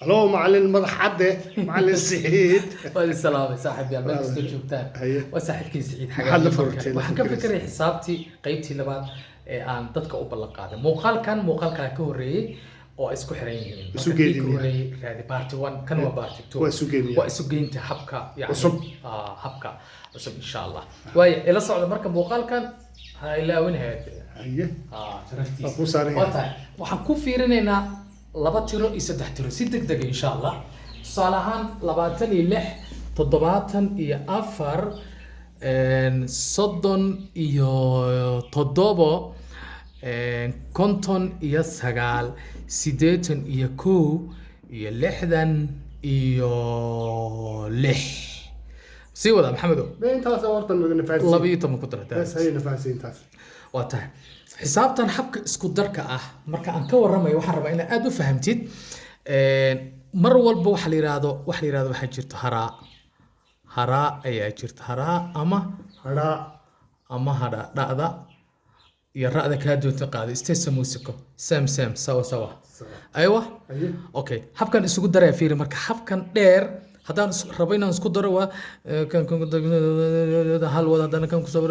Halo, macalin madax cadde, macalin Siciid. Waa idin salaamay, saaxiib yaal, meel kastoo joogtaan. Haye. Waa saaxiibkii Siciid. Maxaad la Xagaagii. furtay, la Waxaan ka fikiraysa? fikiray xisaabtii qaybtii labaad ee aan dadka u ballan qaaday. Muuqaalkan muuqaalkaa ka horreeyey oo ay isku xiran yihiin. Isu Marka kii geedi ka miyaa? horreeyey raadi part one, kan waa part two. Waa isu geedi miyaa? Waa isu geynta habka yani, Cusub. Habka cusub, insha Allah. Waayo, ila socda marka muuqaalkan ha ilaawin heed. Haye. Sharaftiisa. Waa kuu saaran yahay. Waa tahay, waxaan ku fiirinaynaa laba tiro iyo saddex tiro si degdeg ah, insha Allah. Tusaale ahaan, 26, 74, 37, 59, 81 iyo 66. Sii wada, Maxamedow. Be intaas horta naga nafahansiin. 12 ku dara. Bes, haye, nafahansiin intaas. Waa tahay, xisaabtan habka isku darka ah marka aan ka warramayo, waxaan rabaa inaad aad u fahamtid. Mar walba waxa la yidhaahdo waxaa jirto haraa, haraa ayaa jirta, haraa ama hadhaa. Ama hadha, dha'da iyo ra'da kaa doonta qaado, stesa musico, sam sam, sawa sawa, aywa. Haye. Okay, habkan isugu daraya fiiri. Marka habkan dheer haddaan rabo inaan isku daro, waa kan hal wada, haddana kan kusoo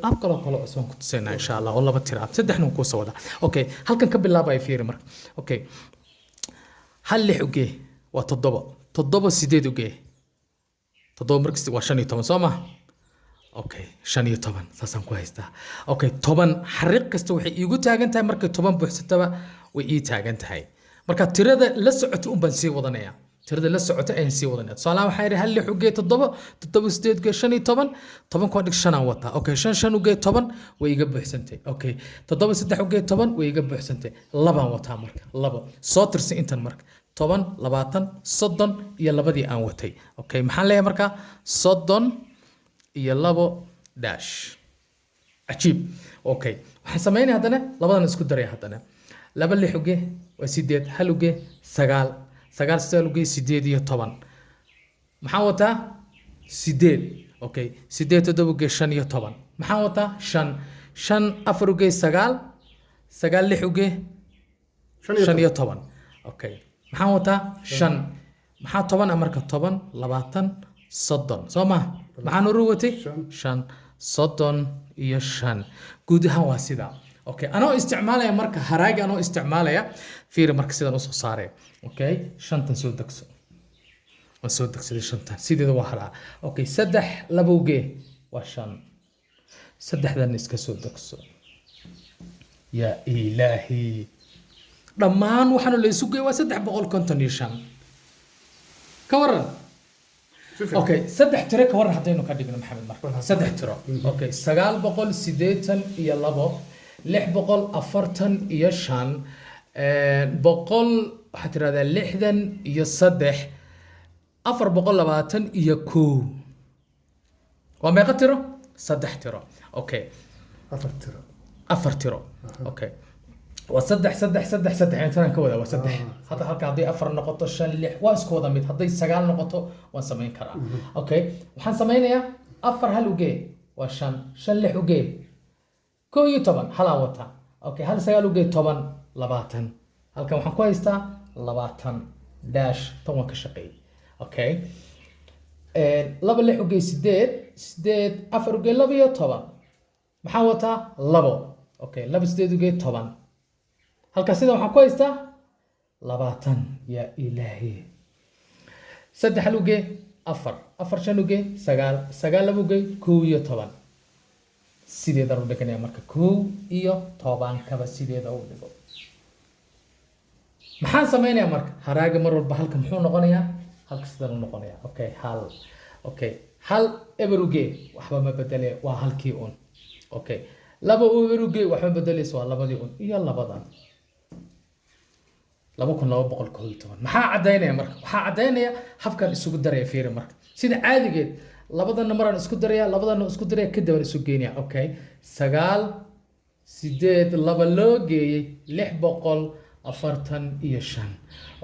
hab kaloo kale cusub ku tusaynaa, insha Allah, oo laba tira ah, saddexna waan kuusoo wadaa. Okay, halkan ka bilaabaya fiiri marka. Okay, hal lix ugee waa toddoba, toddoba sideed ugee, toddoba markasta waa 15, soo ma? Okay, 15 saasaan ku haystaa. Okay, 10 xariiq kasta waxay iigu taagan tahay, markay 10 buuxsataba way ii taagan tahay. Marka tirada la socota un baan sii wadanaya, tirada la socota ayaan sii wadanaya. Tusaalahaan waxaa yidhi hal lix ugee toddoba, toddoba sideed ugee 15, 10 kuwa dhig, shanaan wataa. Okay, shan shan ugee 10, way iga buuxsantay. Okay, toddoba saddex ugee 10, way iga buuxsantay, labaan wataa. Marka labo soo tirsan intan, marka 10, 20, 30 iyo labadii aan watay. Okay, maxaan leeyahay marka? 32 dash. Cajiib. Okay, waxaan sameynaya haddana labadan isku daraya. Haddana laba lix uge waa sideed, hal uge sagaal, sagaal sagaal uge 18. Maxaan wataa? Sideed. Okay, sideed toddoba uge 15. Maxaan wataa? Shan. Shan afar uge sagaal, sagaal lix uge 15. Okay, maxaan wataa? Shan. Maxaa 10 ah marka? 10, 20, 30, soo ma? Maxaan uru watay? Shan. 35 guud ahaan waa sidaa. Okay, anoo isticmaalaya marka haraagi, anoo isticmaalaya fiiri marka sidaan usoo saaraya. Okay, shantan soo degso, waan soo degsaday shantan, sideeda waa haraa. Okay, saddex labowgee waa shan, saddexdan iska soo degso. Yaa ilaahi, dhammaan waxaana la isu geey waa 355. Ka waran? Okay, saddex tiro ka waran haddaynu ka dhigno, Maxamed? Marka saddex tiro. Okay, 982, 645, 100, waxaad tirahdaa 63, 421. Waa meeqa tiro? Saddex tiro. Okay. Afar tiro. Afar tiro. Okay, waa saddex, saddex, saddex, saddex intaan ka wada waa saddex. Hadda halka hadday afar noqoto, shan, lix, waa isku wada mid. Hadday sagaal noqoto waan samayn karaa. Okay, waxaan samaynayaa afar hal ugee waa shan, shan lix ugee 11, halaan wataa. Okay, hal sagaal ugee 10, 20. Halkan waxaan ku haystaa 20 dash. Tan waan ka shaqeeyey. Okay, laba lix ugee sideed, sideed afar ugee 12. Maxaan wataa? Labo. Okay, laba sideed ugee 10. Halkaas sida waxaan ku haystaa 20. Yaa ilaahi, saddex hal ugee afar, afar shan ugee sagaal, sagaal laba ugee 11. Sideedaan u dhiganaya marka 11-kaba sideeda u dhigo. Maxaan sameynayaa marka? Haraaga mar walba halka muxuu noqonayaa? Halka sidaan u noqonayaa. Okay, hal. Okay, hal eber ugee waxba ma bedele, waa halkii un. Okay, laba eber ugee waxba ma bedeleyso, waa labadii un iyo labadan. 2211. Maxaa caddaynaya marka? Waxaa caddaynaya habkan isugu daraya. Fiiri marka, sida caadigeed labadana maraan isku daraya, labadana isku daraya, kadib aan isu geynaya. Okay, sagaal sideed laba loo geeyey 645.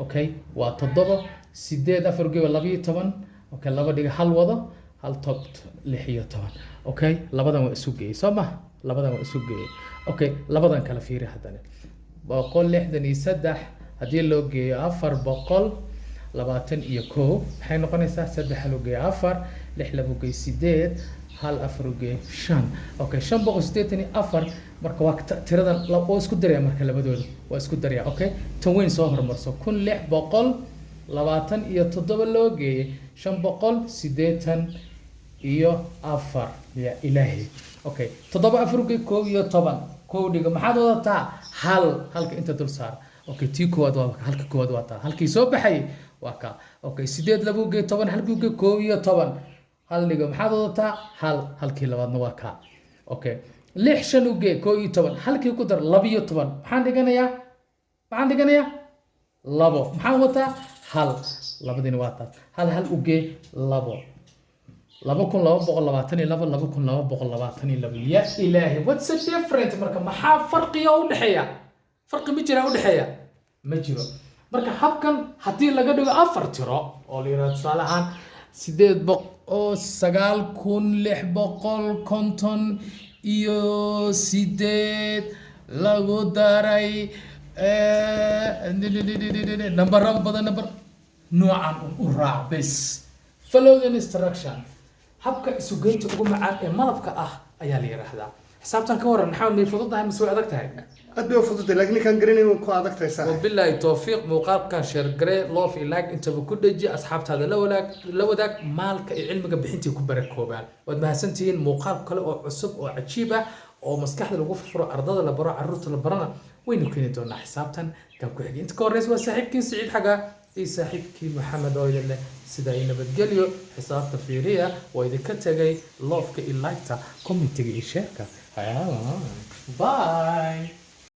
Okay, waa toddoba sideed afar geeyo 12. Okay, laba dhiga, hal wado, hal tob, 16. Okay, labadan waa isu geeyey, soo ma? Labadan waa isu geeyey. Okay, labadan kala fiiri haddana. 163 haddii loo geeyo 400 21. Maxay noqonaysaa? Saddex hal ugee afar, lix laba ugee sideed, hal afar ugee shan. Okay, 584. Marka waa tiradan oo isku daraya. Marka labadooda waa isku daraya. Okay, tan weyn soo horumarso. 1627 loo geeyay 584. Ya ilaahi! Okay, toddoba afar ugee 11, kow dhigo. Maxaad wadataa? Hal. Halka inta dul saar. Okay, tii koowaad waa halka koowaad, waa taa halkii soo baxay, waa ka. Okay, sideed laba ugee 10, halkii ugee 11, hal dhigo. Maxaad wadataa? Hal. Halkii labaadna waa ka. Okay, lix shan ugee 11, halkii ku dar, 12. Maxaan dhiganayaa? Maxaan dhiganayaa? Labo. Maxaan wataa? Hal. Labadiina waa taas. Hal hal ugee labo, 2222, 2222. Ya ilaahi! What's the different? Marka maxaa farqiga u dhexeeya? Farqi ma jiraa u dhexeeya? Ma jiro. Marka habkan haddii laga dhigo afar tiro oo la yidhahdo, tusaale ahaan, 809,658 lagu daray nambaro badan, nambar noocan un u raac bes. Follow the instruction. Habka isugeynta ugu macaan ee malabka ah ayaa la yidhaahdaa. Xisaabtan ka waran, Maxamed? May fududahay mise way adag tahay? Aad bay u fududahay, laakiin ninkaan garanayn way ku adag tahay, saaxiib. Wabilaahi towfiiq. Muuqaalkan share garee, love iyo like intaba ku dheji, asxaabtaada la wadaag, la wadaag. Maalka iyo cilmiga bixintii ku barakoobaan. Waad mahadsantihiin. Muuqaal kale oo cusub oo cajiib ah oo maskaxda lagu furfuro, ardada la baro, carruurta la barana, waynu keeni doonaa xisaabtan kan ku xigay. Inta ka horeysa, waa saaxiibkii Siciid Xaga iyo saaxiibkii Maxamed oo idin leh sida ay nabadgelyo. Xisaabta fiiriya. Waa idinka tegay. Loveka iyo liketa, commentiga iyo shareka. Bye.